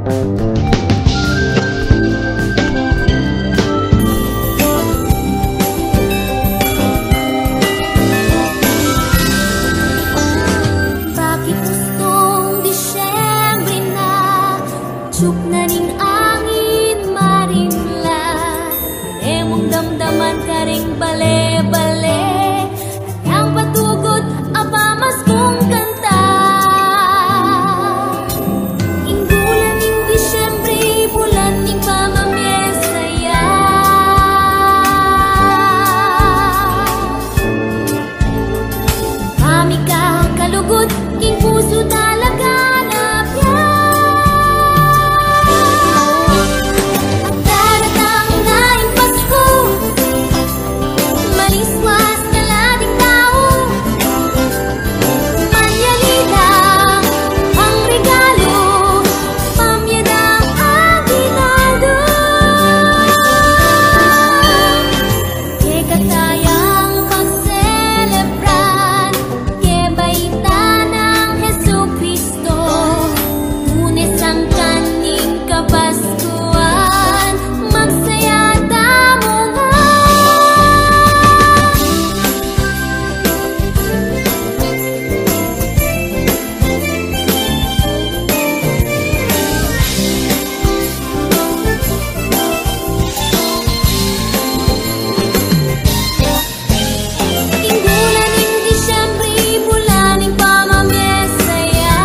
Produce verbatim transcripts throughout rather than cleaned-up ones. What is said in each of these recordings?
Bakit kustung Disyembre na, agyup na ning angin marimla, e mung damdaman karing bale-bale, yang patugut a pamaskung kanta. Ing bulan ning Disyembre, bulan ning pamamesaya. Mamikalugud king pusu talaga na pia. At daratang na ing Pasku, maliswas na la ding tau, manyali la pang regalu, pamye dang aguinaldo. Kekatayang pagselebran, kebaitan nang Jesucristo, tune sangkan ning Kapaskuan, magsaya tamu ngan. Ing bulan ning Disyembre, bulan ning pamamesaya.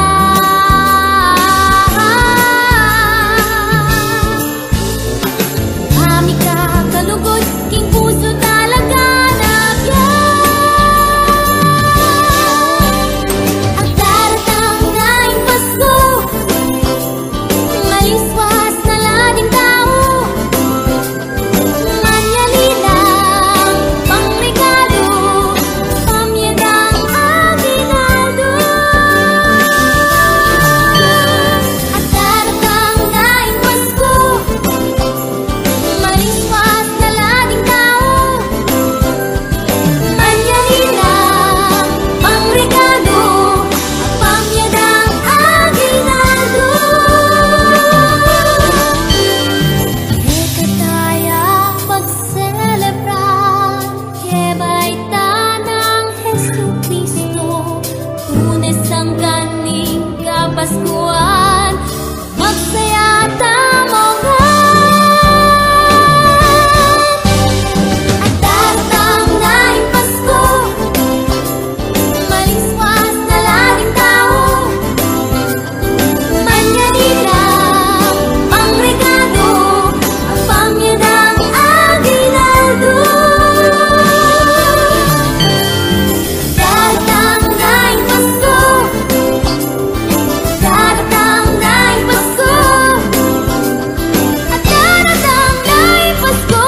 Mamikalugud king pusu talaga na pia. At daratang na ing Pasku, maliswas na la ding tau, manyali la pang regalu, pamye dang aguinaldo. At daratang na ing Pasku, maliswas na la ding tau, manyali la pang regalu, pamye dang aguinaldo. Kekatayang pagselebran, kebaitan nang Jesucristo, tune sangkan ning Kapaskuan, magsaya tamu ngan. At daratang na ing Pasku, maliswas na la ding tau, manyali la pang regalu, pamye dang aguinaldo. Daratang na ing Pasku, daratang na ing Pasku, at daratang na ing Pasku.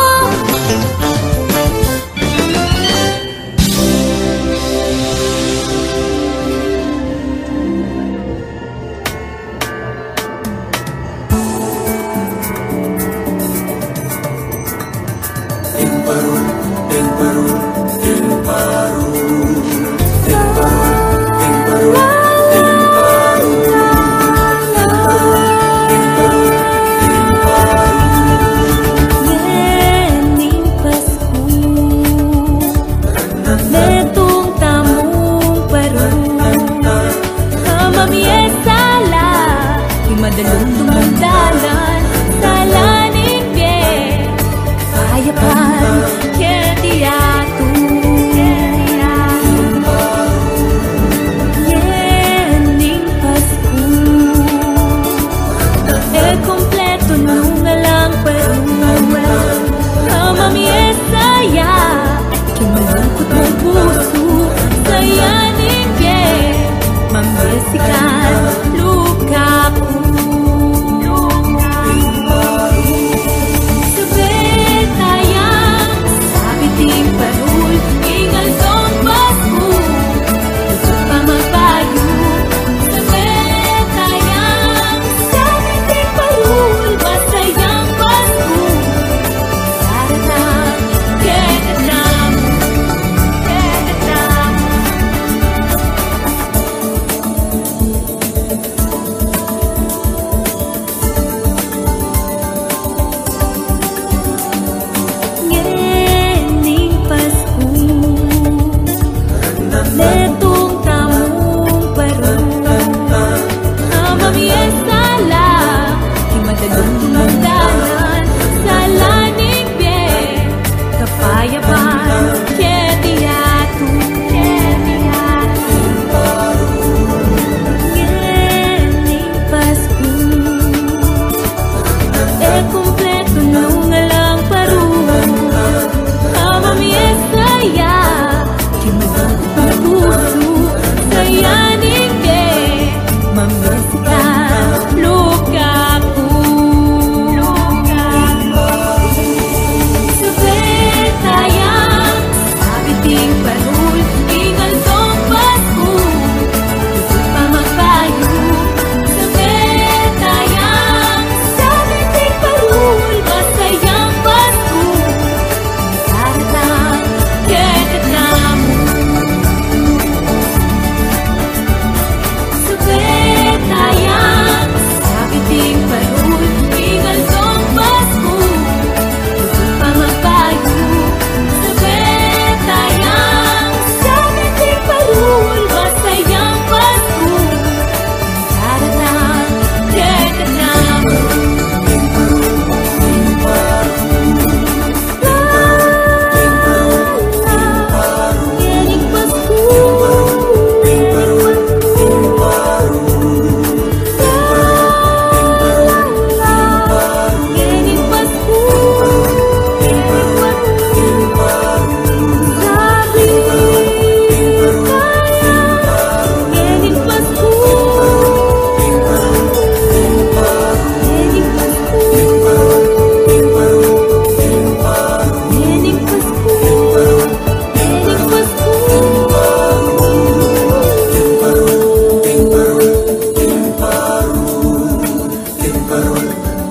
Metung tamung paru, kamamiesa la, ing madalumdum a dalan, sala ning bie, kayapan keti yatu. Yening Pasku, e kumpletu nung alang paru, kamamiesa ya, king malungkut mung pusu, saya ning bie, mamiesikan luka ku. Sabit tayang, sabit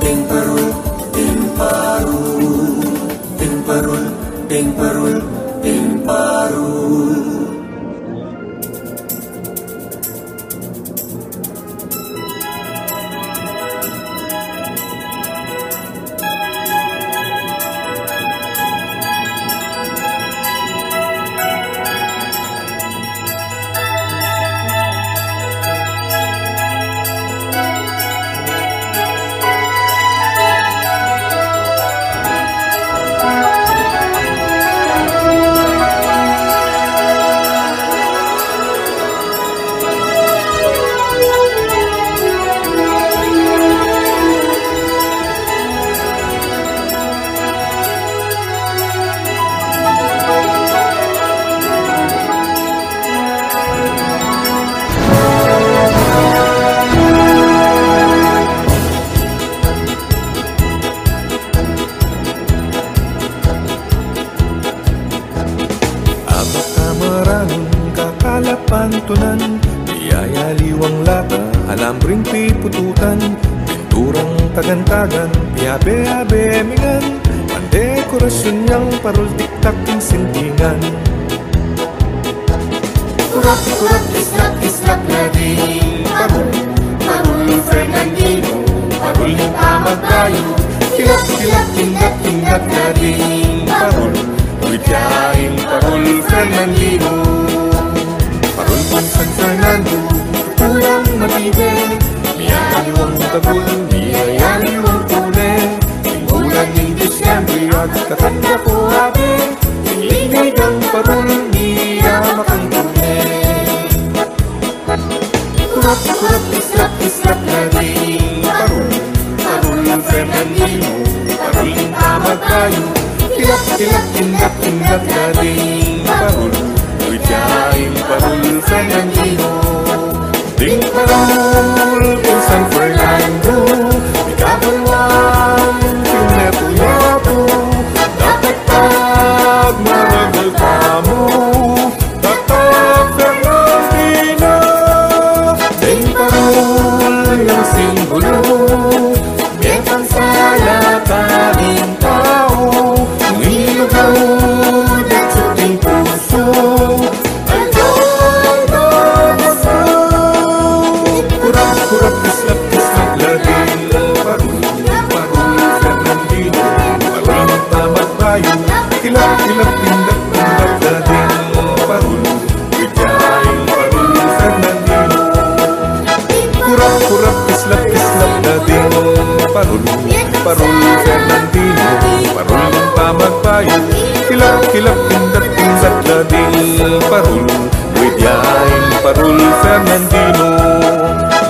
Ding parul, ding parul, ding parul, ding parul, ding parul. Abak ka maranun, kakalapan tunan, biyaya liwang lata, alambring pipututan, pinturang tagan-tagan, piabe-abe mingan, pandekorasyun yang parul, tiktak king sintingan. Kurap-kurap, kislap-kislap na ding parul, parul Fernandino, parul ning pamagbayu. Kilap-kilap, kindat-kindat na ding parul, witya ing parul Fernandino. Parul kung San Fernando, tulang matibe, miyaliwang tagul, miyayaliwang tune. Ing bulan ning Disyembre, agad kakandaku abe, ing ligaya dang parul, miyama kang tune. Kurap-kurap, kislap-kislap na ding parul, parul Fernandino, parul ning pamagbayu. Kilap-kilap, kindat-kindat na ding parul, witya ing parul Fernandino. Ding parul kung San Fernando, mikabalwan king metung-metung. Dapat pagmaragal tamu, tatak Fernandino. Ding parul yang simbulu, mepansala karing tau, milugud atsu king pusu. Kurap-kurap, kislap-kislap na ding parul, parul Fernandino, parul ning pamagbayu. Kilap-kilap, kindat-kindat na ding parul, witya ing parul Fernandino. Kurap-kurap, kislap-kislap na ding parul, parul Fernandino, parul ning pamagbayu. Kilap-kilap, kindat-kindat na ding parul, witya ing parul Fernandino.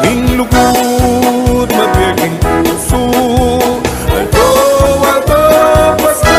Ning lugud mabie king pusu, aldo, aldo, Pasko.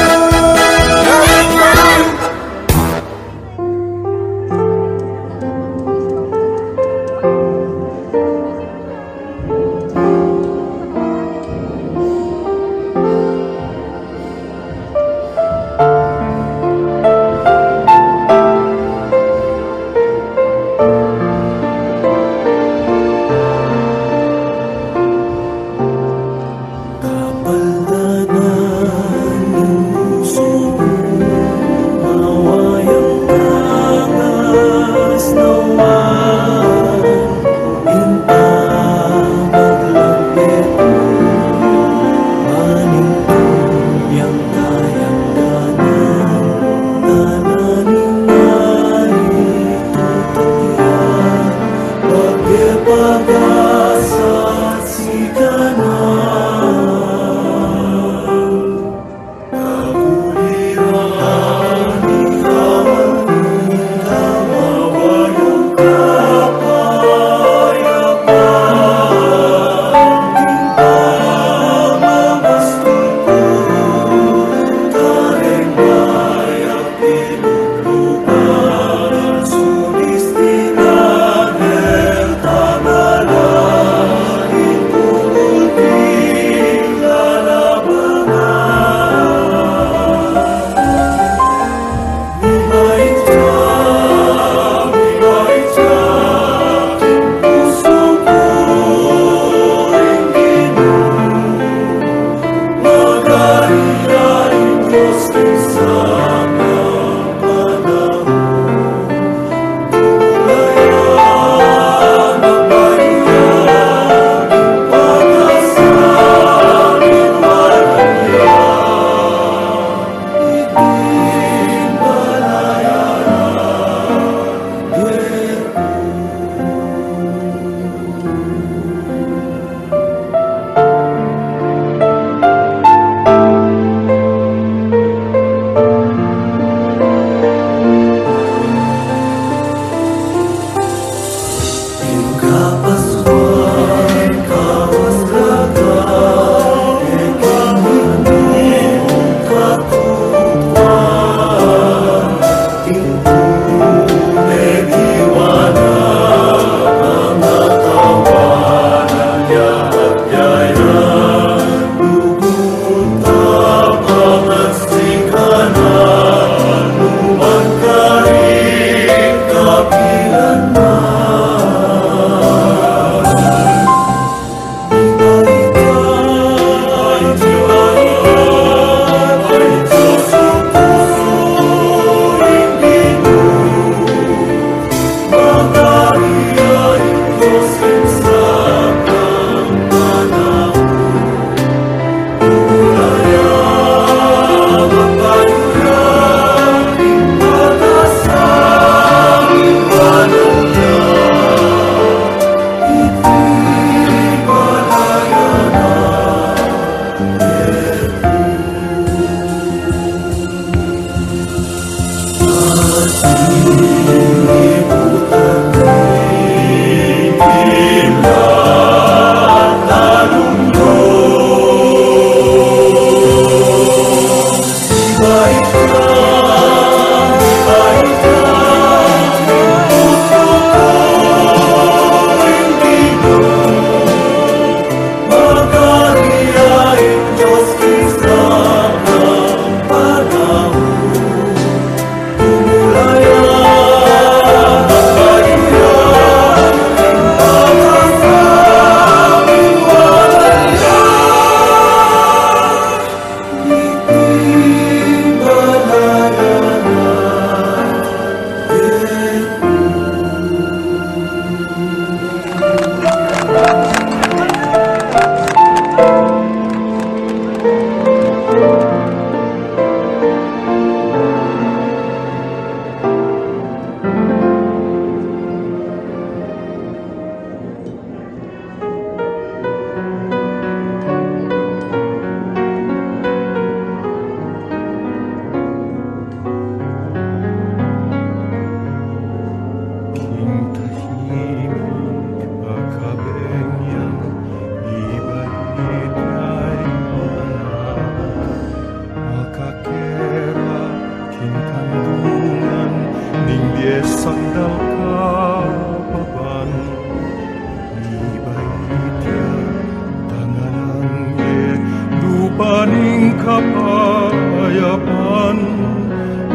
Paning kapayapan,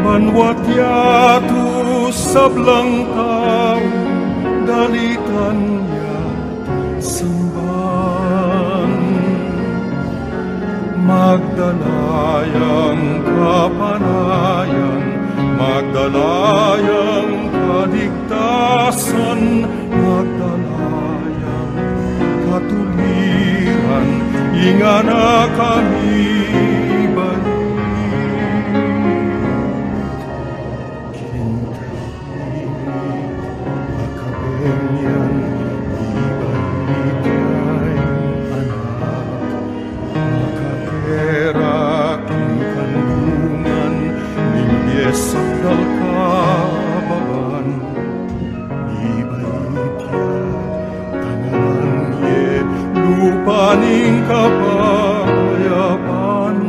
banwa't yatu sablang tau, dalitan ya samban. Magdala yang kapanayan, magdala yang kaligtasan, magdala yang katuliran, ing anak a mibait. King tahimik a kabeng yan, mibait ya ing anak. Makakera king kandungan, ning bie sakdal kababan. Mibait ya, tanganan ye lupa ning kapayapan,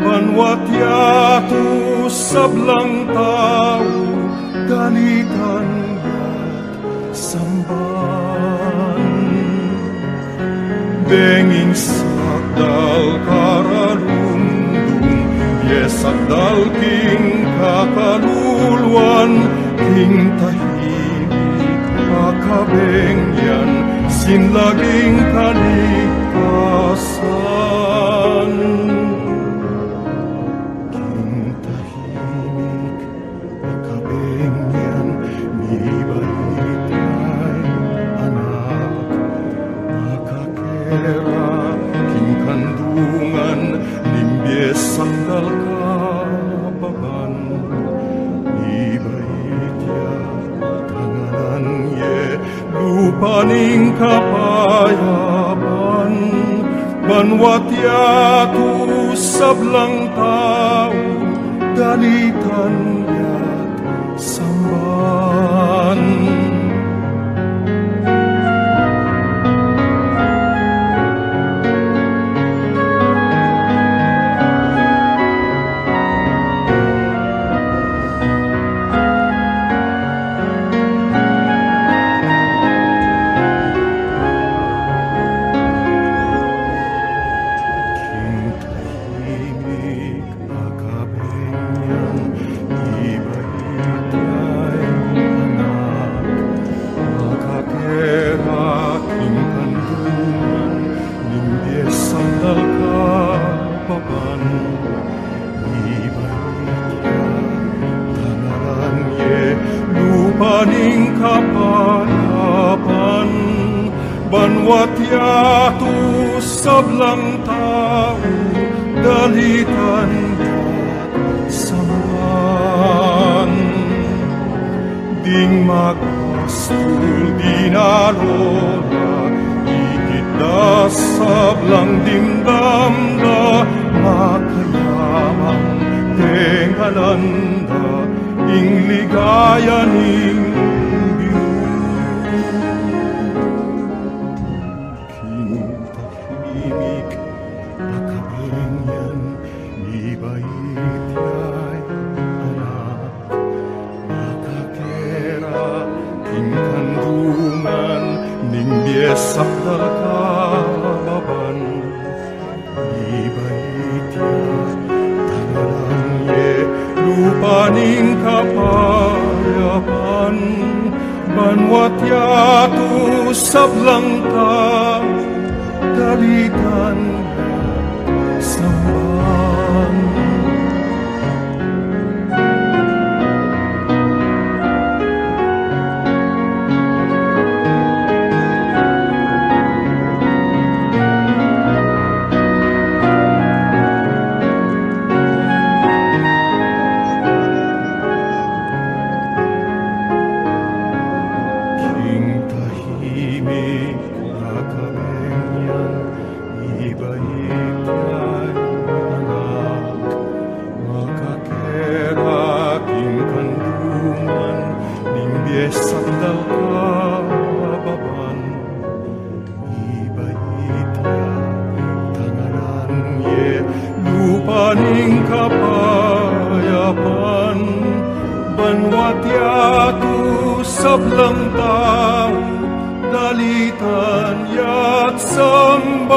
banwa't yatu sablang tau, dalitan ya't samban. Beng ing sakdal karalumdum, bie sakdal king kakaluluan, king tahimik a kabeng yan, sinlag ing kaligtasan. King tahimik a kabeng yan, mibait ya ing anak. Makakera king kandungan, ning bie sakdal kababan. Mibait ya, tanganan ye lupa ning kapayapan, banwa't yatu sablang tau, dalitan ya't samban. King tahimik a kabeng yan, mibait ya ing anak. Makakera king kandungan, ning bie sakdal kababan. Mibait ya, tanganan ye lupa ning kapayapan, banwa't yatu sablang tau, dalitan ya't samban. Ding magpastul dinalo la, ikit da sablang dimdam da, makayamang tenganan da ing ligaya ning biu. King tahimik a kabeng yan, mibait ya ing anak. Makakera king kandungan, ning bie sakdal kababan. Mibait ya, tanganan ye lupa ning kapayapan, banwa't yatu sablang tau, dalitan ya't samban. King tahimik a kabeng yan, mibait ya ing anak. Makakera king kandungan, ning bie sakdal kababan. Mibait ya, tanganan ye lupa ning kapayapan, banwa't yatu sablang tau, dalitan ya't samban.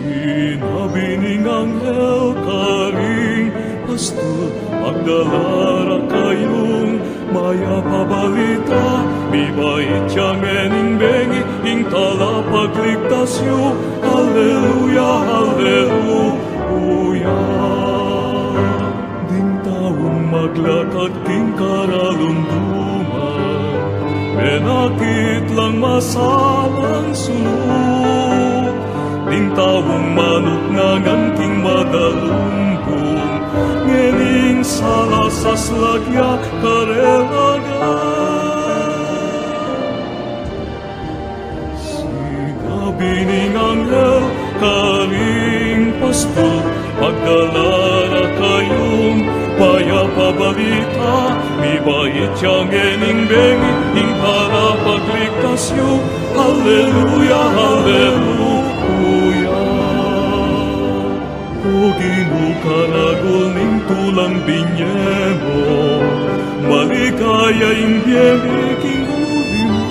Sinabi ning anghel karing pastul, "Magdala ra kayung mayap a balita, mibait ya ngening bengi ing talapagligtas yu. Aleluya, aleluya." Ding taung maglakad king karalunduman, menakit lang masalang suluk. Ding taung manuknangan king madalumbung, ngening sala saslag ya karela na. Sinabi ning anghel karing pastul, "Magdala ra kayung mayap a balita, mibait ya ngening bengi ing talapagligtas yu. Aleluya, aleluya." O Ginu, karagul ning tulang binye mu, maligaya ing bie mi king uli mu.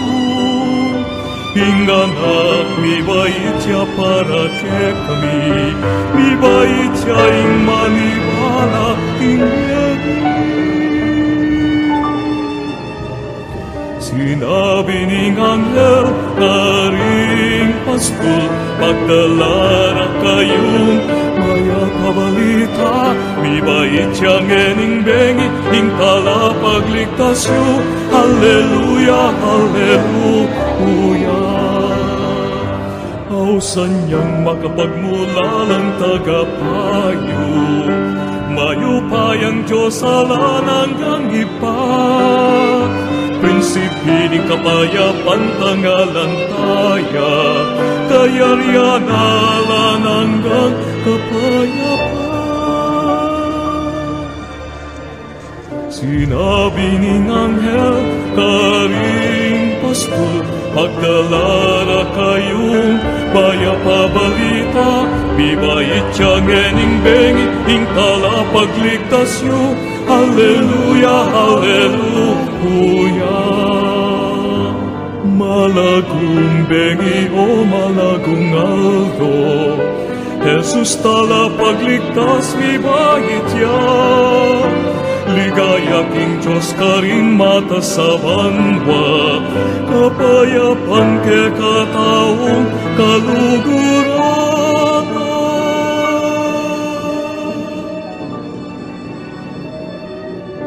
Ing anak, mibait ya para kekami, mibait ya ing maniwala king bie mi. Sinabi ning anghel karing pastul, "Magdala ra kayung mayap a balita, mibait ya ngening bengi ing talapagligtas yu. Aleluya, aleluya." Ausan yang makapagmulalang tagapayu, mayupayang Dios alang anggang Ibpa, prinsipi ning kapayapan, tangalan taya, kayarian alang anggang kapayapan. Sinabi ning anghel karing pastul, "Magdala ra kayung mayap a balita, mibait ya ngening bengi ing talapagligtas yu. Aleluya, aleluya." Malagung bengi o malagung aldo, Jesus talapagligtas, mibait ya. Ligaya king Dios karing matas a banua, kapayapan kekataung kaluguran.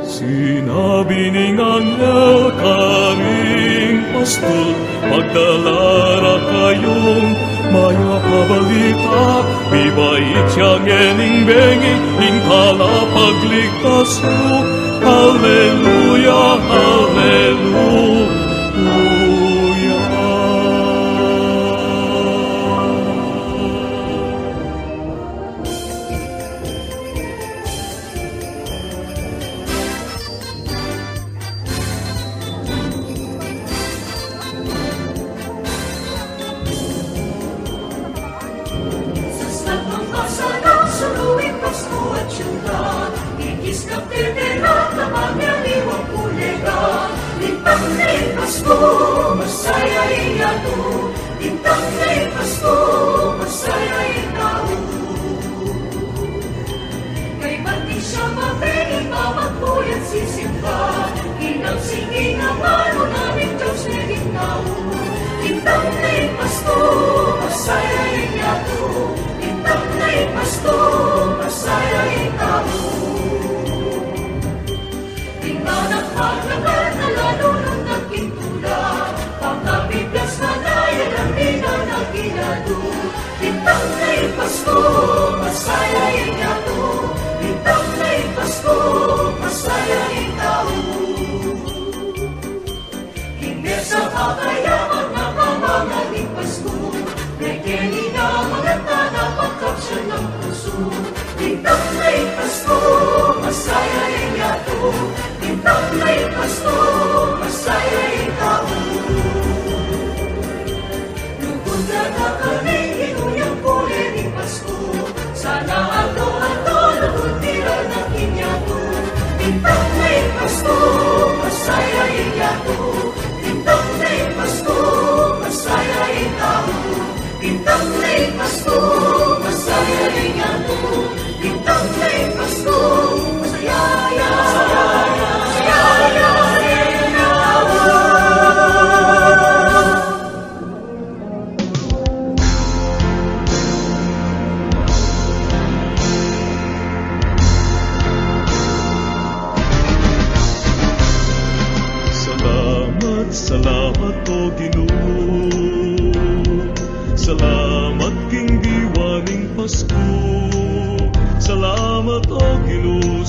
Sinabi ning anghel karing pastul, "Magdala ra kayung mayap a balita, mibait ya ngening bengi ing talapagligtas yu. Aleluya, aleluya." Sasakang pasanang suluing Pasku at siyudad, ikiskap de la kapamilya ni Wakulega, lintang na ing Pasku, masaya ing yatu, lintang na ing Pasku, masaya ing tau. Kaybat ing siya mabenging pamagpuyan sisimba, inang singing amanu na ning Dios meging tau. Lintang na ing Pasku, masaya ing yatu. Lintang na ing Pasku, masaya ing tau. Ing anak maglakad na lalunung nagkintula, pagkapiglas manaya lang di na naging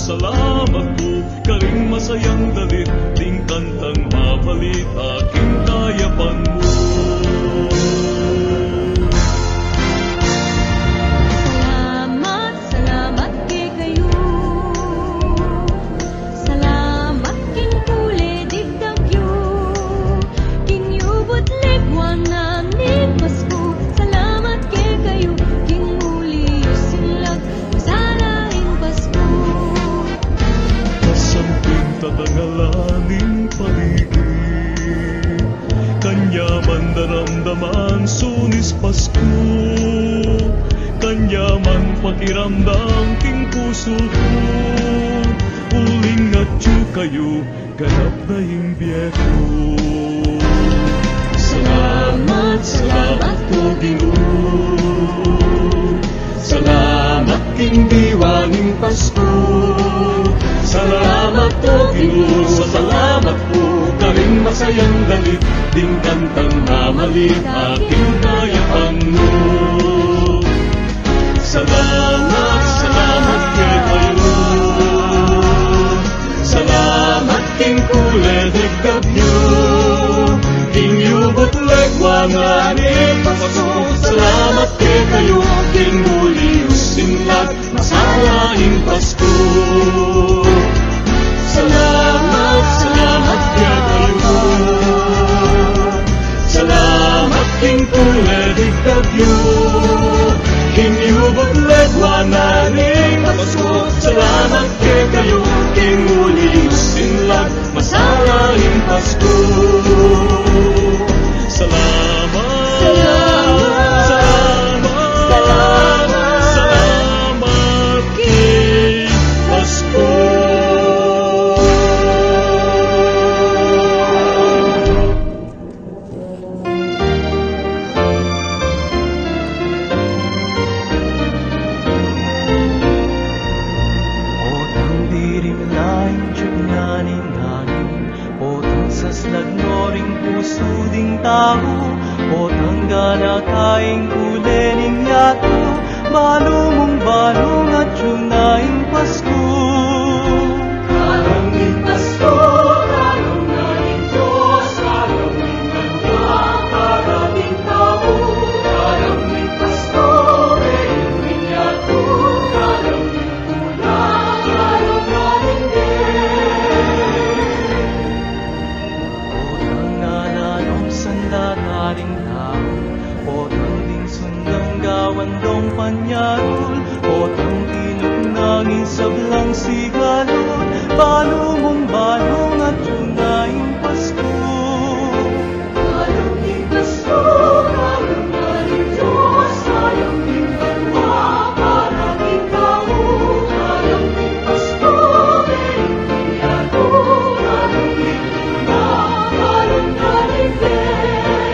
Salamat pu karing masayang dalit ding kantang mabalita king kayapan mu. Salamat, salamat kekayu. Salamat king kule digdagyu. King yubut legwa na ning Pasku. Salamat kekayu king uli yu sinlag. Masala ing Pasku. Kasamping tatangalan ning paligid, kanyaman daramdaman sunis Pasku. Kanyaman pakiramdam king pusu ku. Uling atyu kayu, ganap na ing bie ku. Salamat, salamat pu Ginu. Salamat king diwa ning Pasku. Salamat pu Ginu, salamat pu karing masayang dalit ding kantang mabalita king kayapan mu. Salamat, salamat kekayu. Salamat king kule digdagyu. King yubut legwa na ning Pasku. Salamat kekayu king uli yu sinlag. Masala ing Pasku. Salamat, salamat kekayu. Salamat king kule digdagyu. King yubut legwa na ning Pasku. Salamat kekayu king uli yu sinlag. Masala ing Pasku. Salamat, salamat, salamat, salamat king Pasku. Potang dirimla ing tiyug na ning angin, potang saslag no ring pusu ding tau, potang ganaka ing kule ning yatu, balu mung balu ngan atyu na ing Pasku. Kalang ning Pasku, kalang na ning Dios, kalang ning banua, para king tau, kalang ning Pasku, reyung ning yatu, kalang ning tula, kalang na ning Dios. Potang nananom sanda taring tau, potang ding sundang gawan dong panyarul, potang tinuknang ing sablang sigalud, balu mung balu ngan atyu na ing Pasku. Kalang ning Pasku, kalang na ning Dios, kalang ning banua, para king tau, kalang ning Pasku, reyung ning yatu, kalang ning tula, kalang na ning Dios.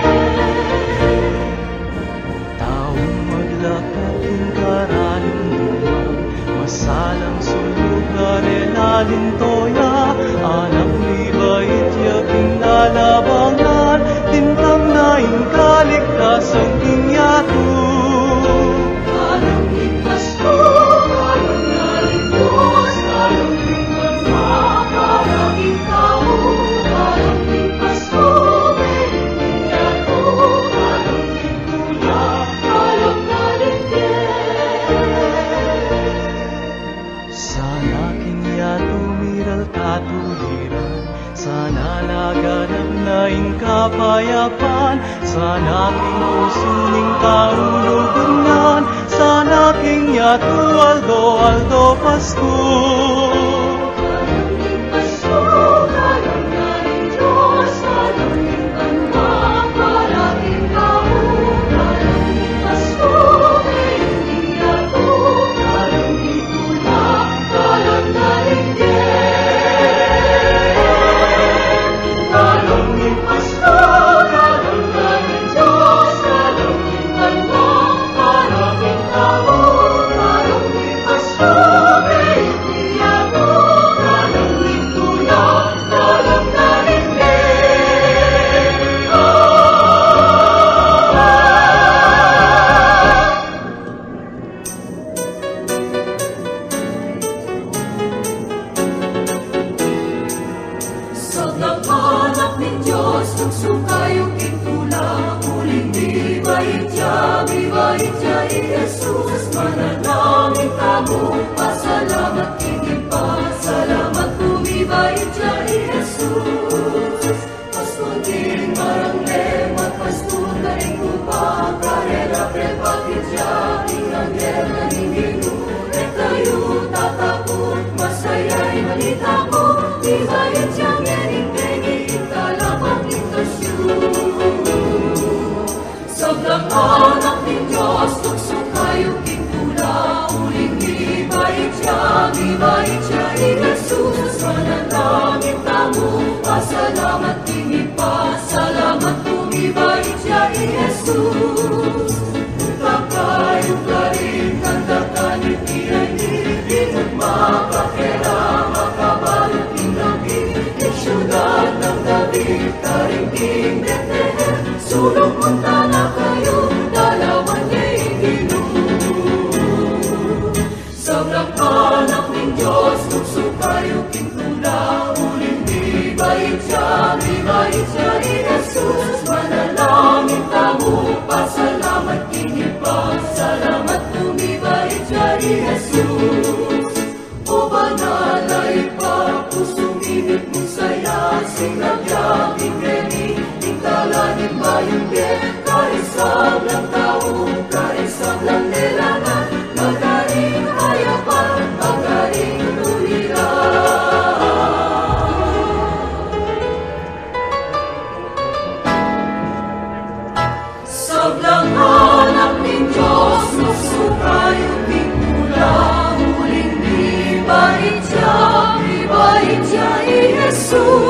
Taung maglakad king karalum-luman, masalang sulug karela ning toya, anak mibait ya king lalabangan, lintang na ing kaligtasan king yatu. Kalang ning Pasku, kalang na ning Dios, kalang ning banua, para king tau, kalang ning Pasku, reyung ning yatu, kalang ning tula, kalang na ning Dios. Sana king yatu miral katuliran, sana laganap na ing kapayapan, sana king pusu ning tau lugud nan, sana king yatu aldo-aldo Pasku. Sukayu king tula, uling mibait ya, mibait ya i Jesus. Manalangin tamu, pasalamat king Ibpa, salamat pu, mibait ya i Jesus. Pastul king maragul, magpastul karing tupa, karela pepakit ya king anghel na ning Ginu. E kayu tatakut, masaya ing balita ku, mibait ya ngening bengi ing talapangligtas yu. Sablang anak ning Dios, tuksu kayu king tula, uling mibait ya, mibait ya i Jesus. Manalangin tamu, pasalamat king Ibpa, salamat pu, mibait ya i Jesus. Punta kayu karing kandakan ning Bethlehem, ing magpakera makabalu king lagyu, ing siudad nang David karin king Bethlehem. Sulung punta na kayu, dalawan ye ing Ginu. Sablang anak ning Dios, tuksu kayu king tula, uling mibait ya, mibait ya i Jesus. Manalangin tamu, pasalamat king Ibpa, salamat pu, mibait ya i Jesus. O banal a Ibpa, pusung init mung saya, sinag ya king beni, ing tala ning bayung bie, karing sablang tau, karing sablang lelangan, magkaring kayapan, magkaring tuliran. Sablang anak ning Dios, tuksu kayu king tula, uling mibait ya, mibait ya i Jesus.